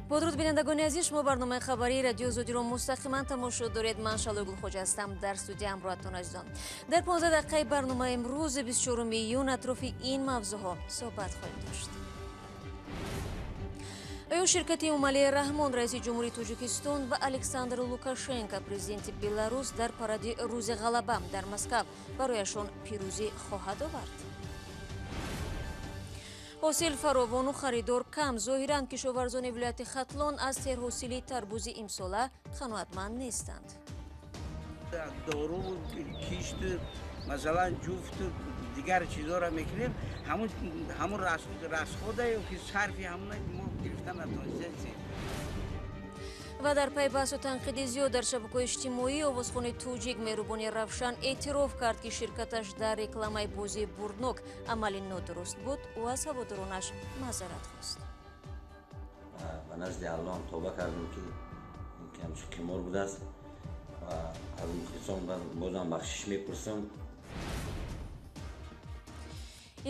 Бо дуруд, бинандагони азиз, шумо барномаи хабарии Радиои Озодиро мустақиман тамошо доред. Ман Шалои Гулхоҷа ҳастам, дар студия ҳамроҳатон азизон. Дар 15 дақиқаи барномаи имрӯз, 24 июн, атрофи ин мавзӯъҳо суҳбат хоҳем дошт. Оё ширкати Эмомалӣ Раҳмон, раиси ҷумҳурии Тоҷикистон, ва Александр Лукашенко, президенти Беларус, дар паради Рӯзи Ғалаба дар Москав барояшон пирӯзӣ хоҳад овард? Ҳосил фаровону харидор кам. Зоҳиран, кишоварзони вилояти Хатлон аз серҳосили тарбузи имсола қаноатманд нестанд. Дору, кишту, масалан, ҷуфту дигар чизҳоро мекунем, ҳамун расхода ё ки сарфи ҳамуна мо гирифта натонистем. Ва дар пай баҳсу танқиди зиёд дар шабакаҳои иҷтимоӣ, овозхони тоҷик Меҳрубони Равшан эътироф кард, ки ширкаташ дар рекламаи бозии бурднок амали нодуруст буд. Ӯ аз ҳаводоронаш маъзарат хост. Ба назди Аллоҳ тавба кардем, ки ҳамчун қимор будааст, ва аз мухлисон бозам бахшиш мепурсам.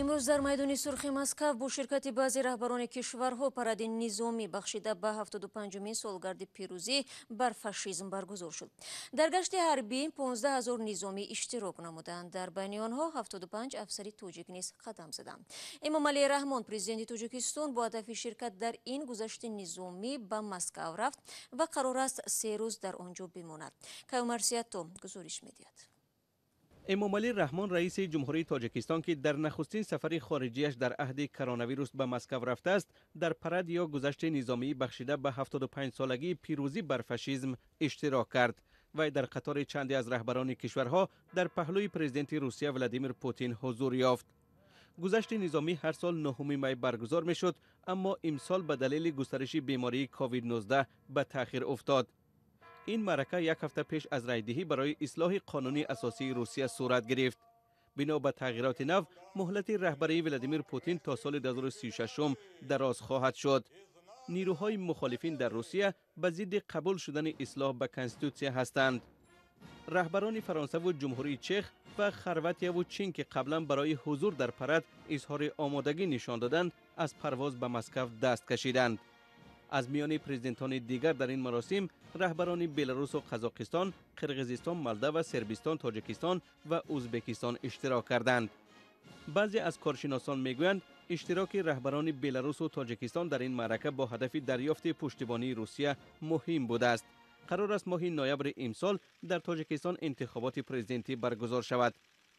Имрӯз дар майдони Сурхи Москав бо ширкати баъзе раҳбарони кишварҳо паради низомӣ, бахшида ба 75-умин солгарди пирӯзӣ бар фашизм, баргузор шуд. Дар гашти ҳарбӣ 15 ҳазор низомӣ иштирок намуданд. Дар байни онҳо 75 афсари тоҷик низ қадам заданд. Эмомалӣ Раҳмон, президенти Тоҷикистон, бо ҳадафи ширкат дар ин гузашти низомӣ ба Москав рафт ва қарор аст 3 рӯз дар он ҷо бимонад. Каюмарсиятто гузориш медиҳад. Эмомалӣ Раҳмон, раиси ҷумҳурии Тоҷикистон, ки дар нахустин сафари хориҷияш дар аҳди коронавирус ба Москав рафтааст, дар парад ё гузашти низомӣ, бахшида ба 75-солагии пирӯзӣ бар фашизм, иштирок кард. Вай дар қатори чанде аз раҳбарони кишварҳо дар паҳлӯи президенти Русия Владимир Путин ҳузур ёфт. Гузашти низомӣ ҳар сол 9 май баргузор мешуд, аммо имсол ба далели густариши бемории ковид-19 ба таъхир уфтод. Ин маърака як ҳафта пеш аз райдиҳӣ барои ислоҳи қонуни асосии Русия сурат гирифт. Бино ба тағйироти нав, муҳлати раҳбарии Владимир Путин то соли 2036 дароз хоҳад шуд. Нирӯҳои мухолифин дар Русия ба зидди қабул шудани ислоҳ ба конститутсия ҳастанд. Раҳбарони Фаронсаву Ҷумҳурии Чех ва Хорватияву Чин, ки қаблан барои ҳузур дар парад изҳори омодагӣ нишон доданд, аз парвоз ба Москав даст кашиданд. Аз миёни президентони дигар дар ин маросим раҳбарони Беларусу Қазоқистон, Қирғизистон, Молдова, Сербистон, Тоҷикистон ва Ӯзбекистон иштирок карданд. Баъзе аз коршиносон мегӯянд, иштироки раҳбарони Беларусу Тоҷикистон дар ин маърака бо ҳадафи дарёфти пуштибонии Русия муҳим будааст. Қарор аст, моҳи ноябри имсол дар Тоҷикистон интихоботи президентӣ баргузор шавад.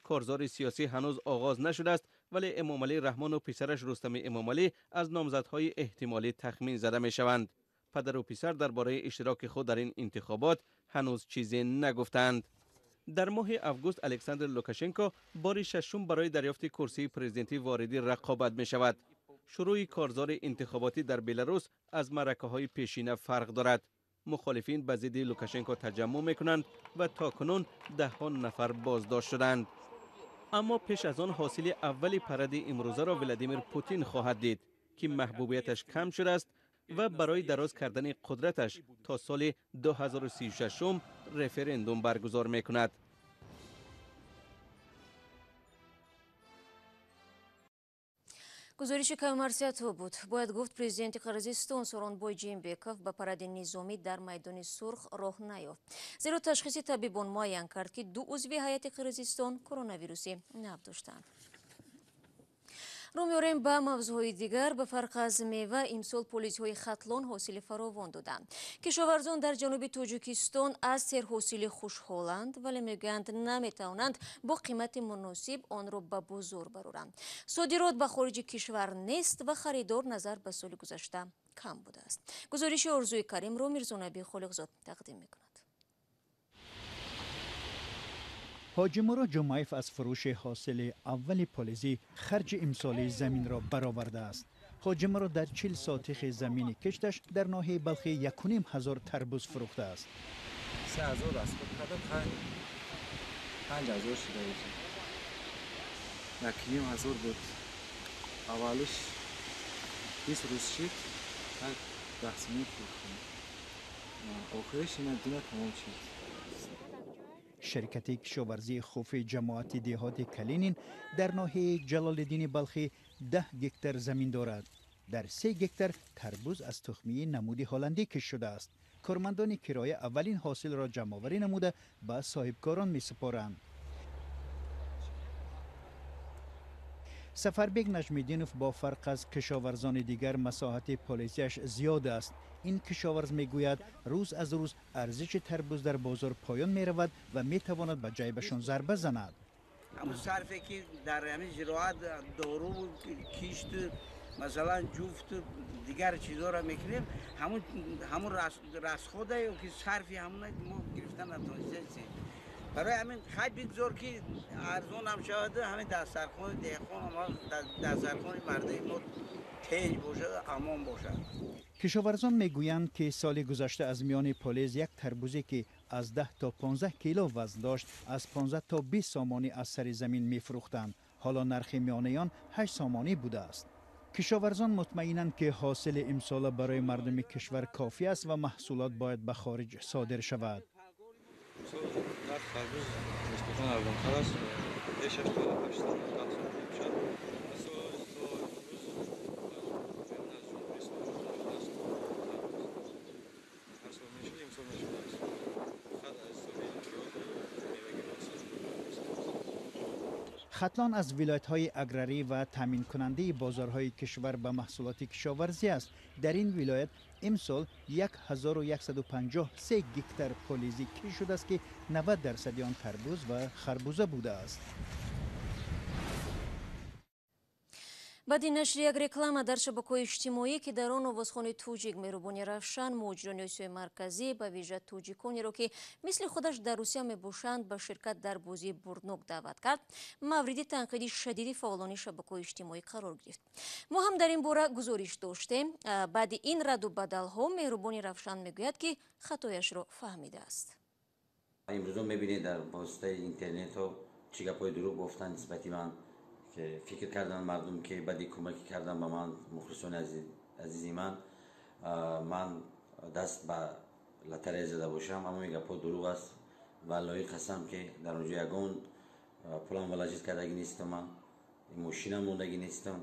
Корзори сиёсӣ ҳанӯз оғоз нашудааст, вале Эмомалӣ Раҳмону писараш Рустами Эмомалӣ аз номзадҳои эҳтимолӣ тахмин зада мешаванд. Падару писар дар бораи иштироки худ дар ин интихобот ҳанӯз чизе нагуфтаанд. Дар моҳи август Александр Лукашенко бори шашум барои дарёфти курсии президентӣ вориди рақобат мешавад. Шурӯи корзори интихоботӣ дар Беларус аз маъракаҳои пешина фарқ дорад. Мухолифин ба зидди Лукашенко таҷаммӯъ мекунанд ва то кунун даҳҳо нафар боздошт шуданд. Аммо пеш аз он ҳосили аввали паради имрӯзаро Владимир Путин хоҳад дид, ки маҳбубияташ кам шудааст ва барои дароз кардани қудраташ то соли 2036 референдум баргузор мекунад. Гузориши Каюмарсиятов буд. Бояд гуфт, президенти Қирғизистон Сооронбой Жээнбеков ба паради низомӣ дар майдони Сурх роҳ наёфт, зеро ташхиси табибон муайян кард, ки ду узви ҳайати Қирғизистон коронавируси нав доштанд. Рӯ меорем ба мавзӯъҳои дигар. Ба фарқ аз мева, имсол полизҳои Хатлон ҳосили фаровон доданд. Кишоварзон дар ҷануби Тоҷикистон аз серҳосилӣ хушҳоланд, вале мегӯянд, наметавонанд бо қимати муносиб онро ба бозор бароранд. Содирот ба хориҷи кишвар нест ва харидор назар ба соли гузашта кам будааст. Гузориши Орзуи Каримро Мирзонаби Холиқзод тақдим мекунад. Ҳоҷи Мурод Ҷумаев аз фурӯши ҳосили аввали полизӣ харҷи имсолии заминро баровардааст. Ҳоҷи Мурод дар 40 сотихи замини кишташ дар ноҳияи Балхӣ 1500 тарбуз фурӯхтааст. 3000 расход кардам, 5000 шуда. 1500 буд аввалиш, 20 рӯз шид, 10 сомон фурӯхтам. Охириш ина дина тамом шид. Ширкати кишоварзии Хуфи ҷамоати деҳоти Калинин дар ноҳияи Ҷалолиддини Балхӣ 10 гектар замин дорад. Дар 3 гектар тарбуз аз тухмии намуди ҳолландӣ кишт шудааст. Кормандони кироя аввалин ҳосилро ҷамъоварӣ намуда ба соҳибкорон месупоранд. Сафарбек Наҷмиддинов бо фарқ аз кишоварзони дигар масоҳати полизиаш зиёд аст. Ин кишоварз мегӯяд, рӯз аз рӯз арзиши тарбуз дар бозор поён меравад ва метавонад ба ҷайбашон зарба занад. Ҳамун сарфе ки дар ҳамин зироат, дору, кишт, масалан ҷуфт, дигар чизҳоро мекунем, ҳамун расхода ё ки сарфи ҳамуна мо гирифта натонистем. Барои ҳамин хай бигзор ки арзон ҳам шавад, ҳамин дастархони деҳқон, дастархони мардуми мо тинҷ бошад, амон бошад. Кишоварзон мегӯянд, ки соли гузашта аз миёни полез як тарбузе ки аз 10 то 15 кило вазн дошт, аз 15 то 20 сомонӣ аз сари замин мефурӯхтанд. Ҳоло нархи миёнаи он 8 сомонӣ будааст. Кишоварзон мутмаинанд, ки ҳосили имсола барои мардуми кишвар кофӣ аст ва маҳсулот бояд ба хориҷ содир шавад. Нарх тарбуз нисбатан арзонтар аст. Пешаш то 8 сомон, 10 сомон мешуд. Хатлон аз вилоятҳои аграрӣ ва таъминкунандаи бозорҳои кишвар ба маҳсулоти кишоварзӣ аст. Дар ин вилоят имсол 1153 гектар полизӣ кишт шудааст, ки 90% он тарбуз ва харбуза будааст. Баъди нашри як реклама дар шабакаҳои иҷтимоӣ, ки дар он овозхони тоҷик Меҳрубони Равшан муҳоҷирони Осиёи Марказӣ, ба вижа тоҷиконеро, ки мисли худаш дар Русия мебошанд, ба ширкат дар бозии бурднок даъват кард, мавриди танқиди шадиди фаъолони шабакаҳои иҷтимоӣ қарор гирифт. Мо ҳам дар ин бора гузориш доштем. Баъди ин раду бадалҳо Меҳрубони Равшан мегӯяд, ки хатояшро фаҳмидааст. Имрӯзо мебинед дар воситаи интернетҳо чӣ гапҳои дурӯғ бофтанд нисбати ман, ки фикр карданд мардум, ки баъди кӯмаке кардам ба ман, мухлисони азизи ман, ман даст ба лотарея зада бошам. Аммо ин гапҳо дурӯғ аст ва лоиқ ҳастам, ки дар он ҷо ягон пулам валаҷид кардагӣ нестам, ман мошинам мондагӣ нестам.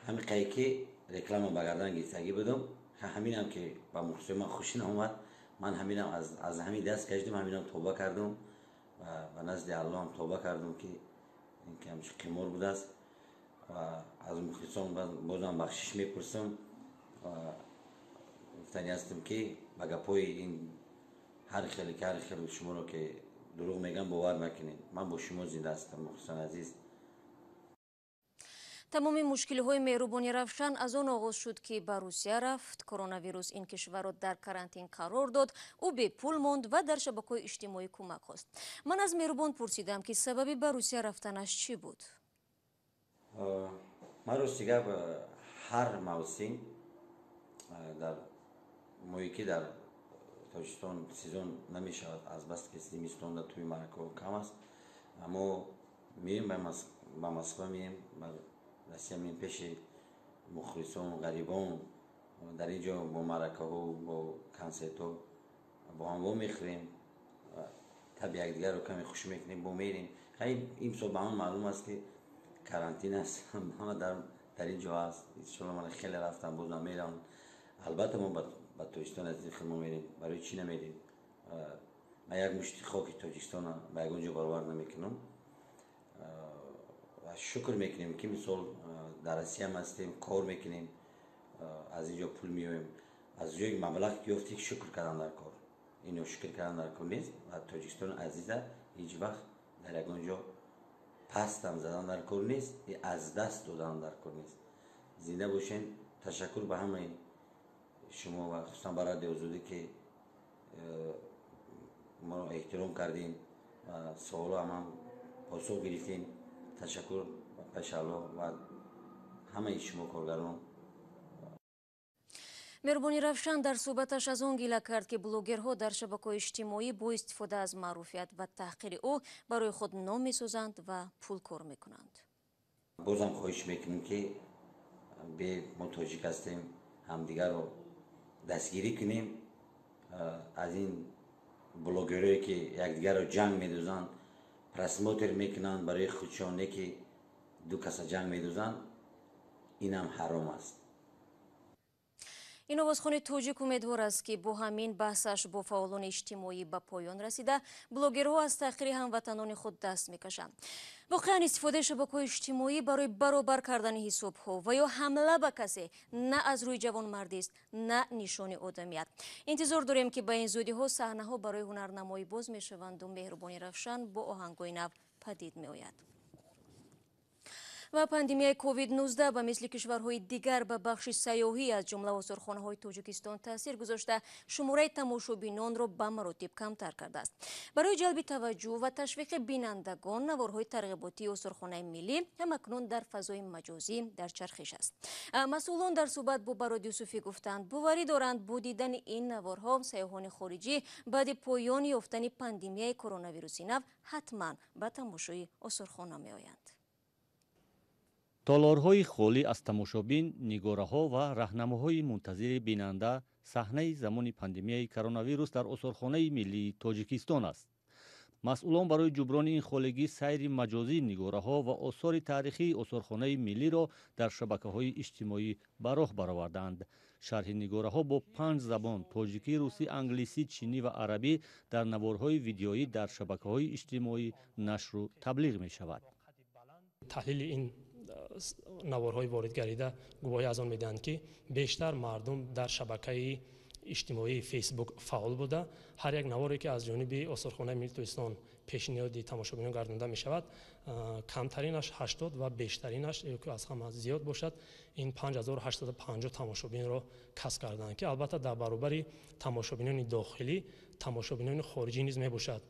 Ҳамин қае ки реклама ба гардан гирифтагӣ будам, ҳаминам ки ба мухлисони ман хушӣ наомад, ман ҳаминам аз ҳамин даст кашидам, ҳаминам тавба кардам ва ба назди Аллоҳам тавба кардам, ки ин ки ҳамчун қимор будааст. Ва аз мухлисон бозам бахшиш мепурсам ва гуфтанӣ ҳастам, ки ба гапҳои ин ҳар хеле ки ҳар хеле шуморо ки дурӯғ мегӯям, бовар накунед. Ман бо шумо зинда ҳастам, мухлисони азиз. Тамоми мушкилиҳои Меҳрубони Равшан аз он оғоз шуд, ки ба Русия рафт. Коронавирус ин кишварро дар карантин қарор дод, ӯ бепул монд ва дар шабакаҳои иҷтимоӣ кӯмак хост. Ман аз Меҳрубон пурсидам, ки сабаби ба Русия рафтанаш чӣ буд? Ман рости гап, ҳар мавсим дар моҳе ки дар Тоҷикистон сезон намешавад, азбаски зимистон дар тӯи маъракаҳо кам аст, мо меем ба Москва, меем ба Россия, меем пеши мухлисон, ғарибон. Дар ин ҷо бо маъракаҳо, бо консертҳо бо ҳам вомехӯрем, таби якдигарро каме хуш мекунем, бо мерем. Имсол ба ҳама маълум аст, ки карантин аст, ҳама дар ин ҷо аст. Иншоалло ман хеле рафтам, бозам меравам. Албатта мо ба Тоҷикистон аз ин хел мо мерем. Барои чӣ намерем? Ман як мушти хоки Тоҷикистона ба ягон ҷо баровар намекунам. Ва шукр мекунем, ки мисол дар Россиям ҳастем, кор мекунем, аз ин ҷо пул меоем. Аз ҷои маблағ ёфтӣ, шукр кардан дар кор. Ино шукр кардан дар кор нест. Ва Тоҷикистони азиза ҳеҷ вақт дар ягон ҷо пастам задан дар кор нест, аз даст додан дар кор нест. Зинда бошен. Ташаккур ба ҳамаи шумо ва хусусан ба Радиои Озодӣ, ки моро эҳтиром кардем ва саволҳо ҳамам посух гирифтем. Ташаккур пеши Аллоҳ ва ҳамаи шумо коргарон. Меҳрубони Равшан дар суҳбаташ аз он гила кард, ки блогерҳо дар шабакаҳои иҷтимоӣ бо истифода аз маъруфият ва таҳқири ӯ барои худ ном месозанд ва пул кор мекунанд. Бозам хоҳиш мекунем, ки бе мо тоҷик ҳастем, ҳамдигарро дастгирӣ кунем. Аз ин блогерое ки якдигарро ҷанг медозанд, просмотр мекунанд барои худшон, не ки ду каса ҷанг медозанд. Инам ҳаром аст. Ин овозхони тоҷик умедвор аст, ки бо ҳамин баҳсаш бо фаъолони иҷтимоӣ ба поён расида, блогерҳо аз таҳқири ҳамватанони худ даст мекашанд. Воқеан, истифодаи шабакаҳои иҷтимоӣ барои баробар кардани ҳисобҳо ва ё ҳамла ба касе на аз рӯи ҷавонмардист, на нишони одамият. Интизор дорем, ки ба ин зудиҳо саҳнаҳо барои ҳунарнамоӣ боз мешаванду Меҳрубони Равшан бо оҳангҳои нав падид меояд. Ва пандемияи COVID-19 ба мисли кишварҳои дигар ба бахши сайёҳӣ, аз ҷумла осорхонаҳои Тоҷикистон таъсир гузошта, шумораи тамошобинонро ба маротиб камтар кардааст. Барои ҷалби таваҷҷӯҳ ва ташвиқи бинандагон наворҳои тарғиботии осорхонаи миллӣ ҳамакнун дар фазои маҷозӣ дар чархиш аст. Масъулон дар суҳбат бо Барод Юсуфӣ гуфтанд, боварӣ доранд, бо дидани ин наворҳо сайёҳони хориҷӣ баъди поён ёфтани пандемияи коронавируси нав ҳатман ба тамошои осорхона меоянд. Толорҳои холӣ аз тамошобин, нигораҳо ва раҳнамоҳои мунтазири бинанда саҳнаи замони пандемияи коронавирус дар осорхонаи миллии Тоҷикистон аст. Масъулон барои ҷуброни ин холигӣ сайри маҷозии нигораҳо ва осори таърихии осорхонаи миллиро дар шабакаҳои иҷтимоӣ ба роҳ баровардаанд. Шарҳи нигораҳо бо 5 забон тоҷикӣ, русӣ, англисӣ, чинӣ ва арабӣ дар наворҳои видеоӣ дар шабакаҳои иҷтимоӣ нашру таблиғ мешавад. Таҳлили ин наворҳои воридгардида гувоҳӣ аз он медиҳанд, ки бештар мардум дар шабакаи иҷтимоии Фейсбук фаъол буда, ҳар як наворе, ки аз ҷониби осорхонаи миллии Тоҷикистон пешниҳоди тамошобинон гардонда мешавад, камтаринаш 80 ва бештаринаш, ки аз ҳама зиёд бошад, ин 5850 тамошобинро касб карданд, ки албатта дар баробари тамошобинони дохилӣ тамошобинони хориҷӣ низ мебошад.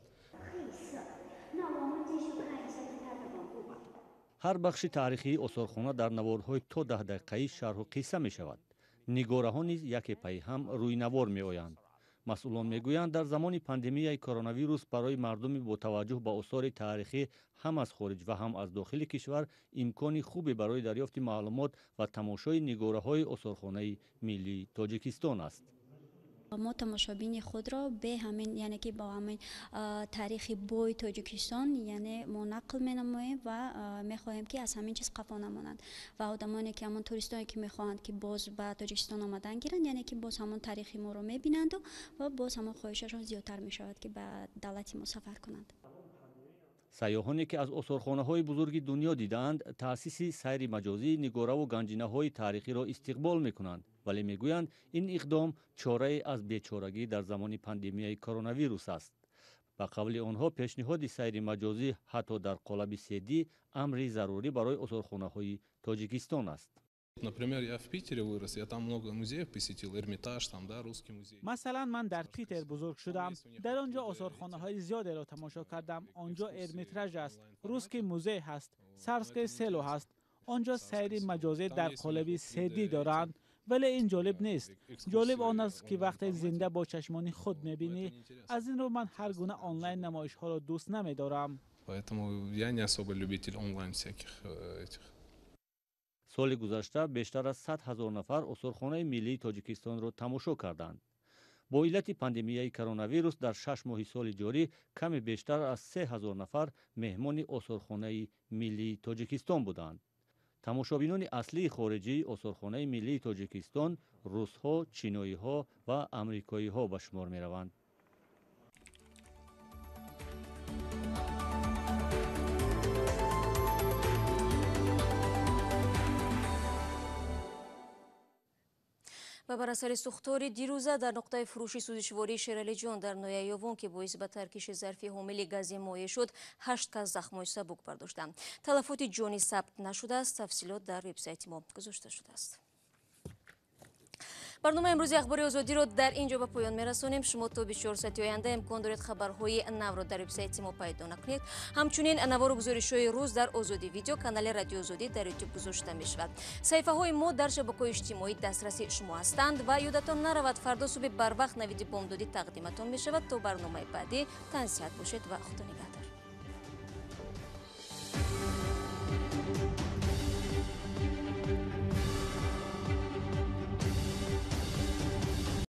Ҳар бахши таърихии осорхона дар наворҳои то 10 дақиқаӣ шарҳу қисса мешавад. Нигораҳо низ яке пайи ҳам рӯи навор меоянд. Масъулон мегӯянд, дар замони пандемияи коронавирус барои мардуми бо таваҷҷӯҳ ба осори таърихӣ ҳам аз хориҷ ва ҳам аз дохили кишвар имкони хубе барои дарёфти маълумот ва тамошои нигораҳои осорхонаи миллии Тоҷикистон аст. Мо тамошобини худро бе ҳамин, яъне ки бо ҳамин таърихи бои Тоҷикистон, яъне мо нақл менамоем ва мехоҳем, ки аз ҳамин чиз қафо намонанд ва одамоне, ки ҳамон туристоне, ки мехоҳанд, ки боз ба Тоҷикистон омадан гиранд, яъне ки боз ҳамон таърихи моро мебинанду ва боз ҳамон хоҳишашон зиёдтар мешавад, ки ба давлати мо сафар кунанд. Сайёҳоне, ки аз осорхонаҳои бузурги дунё дидаанд, таъсиси сайри маҷозии нигораву ганҷинаҳои таърихиро истиқбол мекунанд, вале мегӯянд, ин иқдом чорае аз бечорагӣ дар замони пандемияи коронавирус аст. Ба қавли онҳо, пешниҳоди сайри маҷозӣ ҳатто дар қолаби 3D амри зарурӣ барои осорхонаҳои Тоҷикистон аст. Например, я в Питере вырос, я там много музеев посетил, Эрмитаж, там, да, русский музей. Масалан, ман дар Питер бузург шудам. Дар он ҷо осорхонаҳои зиёдеро тамошо кардам. Он ҷо Эрмитаж аст, Русский музей ҳаст, Царское село ҳаст. Он ҷо сайри маҷозӣ дар қолаби 3D доранд. Вале ин ҷолиб нест. Ҷолиб он аст, ки вақте зинда бо чашмони худ мебинӣ. Аз ин рӯ ман ҳар гуна онлайн намоишҳоро дӯст намедорам. Поэтому я не особо любитель онлайн всяких этих. Соли гузашта бештар аз 100 ҳазор нафар осорхонаи миллии Тоҷикистонро тамошо карданд. Бо иллати пандемияи коронавирус дар 6 моҳи соли ҷорӣ каме бештар аз 3 ҳазор нафар меҳмони осорхонаи миллии Тоҷикистон буданд. Тамошобинони аслии хориҷии осорхонаи миллии Тоҷикистон русҳо, чиноиҳо ва амрикоиҳо ба шумор мераванд. Ва бар асари сӯхтори дирӯза дар нуқтаи фурӯши сӯзишвории Шералиҷон дар ноҳияи Ёвон, ки боиси ба таркиши зарфи ҳомили гази моеъ шуд, 8 кас захмҳои сабук бардоштанд. Талафоти ҷонӣ сабт нашудааст. Тафсилот дар вебсайти мо гузошта шудааст. Барномаи имрӯзи Ахбори Озодиро дар ин ҷо ба поён мерасонем. Шумо то 24 соати оянда имкон доред хабарҳои навро дар вебсайти мо пайдо накунед. Ҳамчунин навору гузоришҳои рӯз дар Озодӣ видео канали Радио Озодӣ дар Ютуб гузошта мешавад. Саҳифаҳои мо дар шабакаҳои иҷтимоӣ дастраси шумо ҳастанд ва ёдатон наравад, фардо субҳи барвақт навиди бомдодӣ тақдиматон мешавад. То барномаи баъдӣ тансиҳат бошед ва худо нигаҳдор.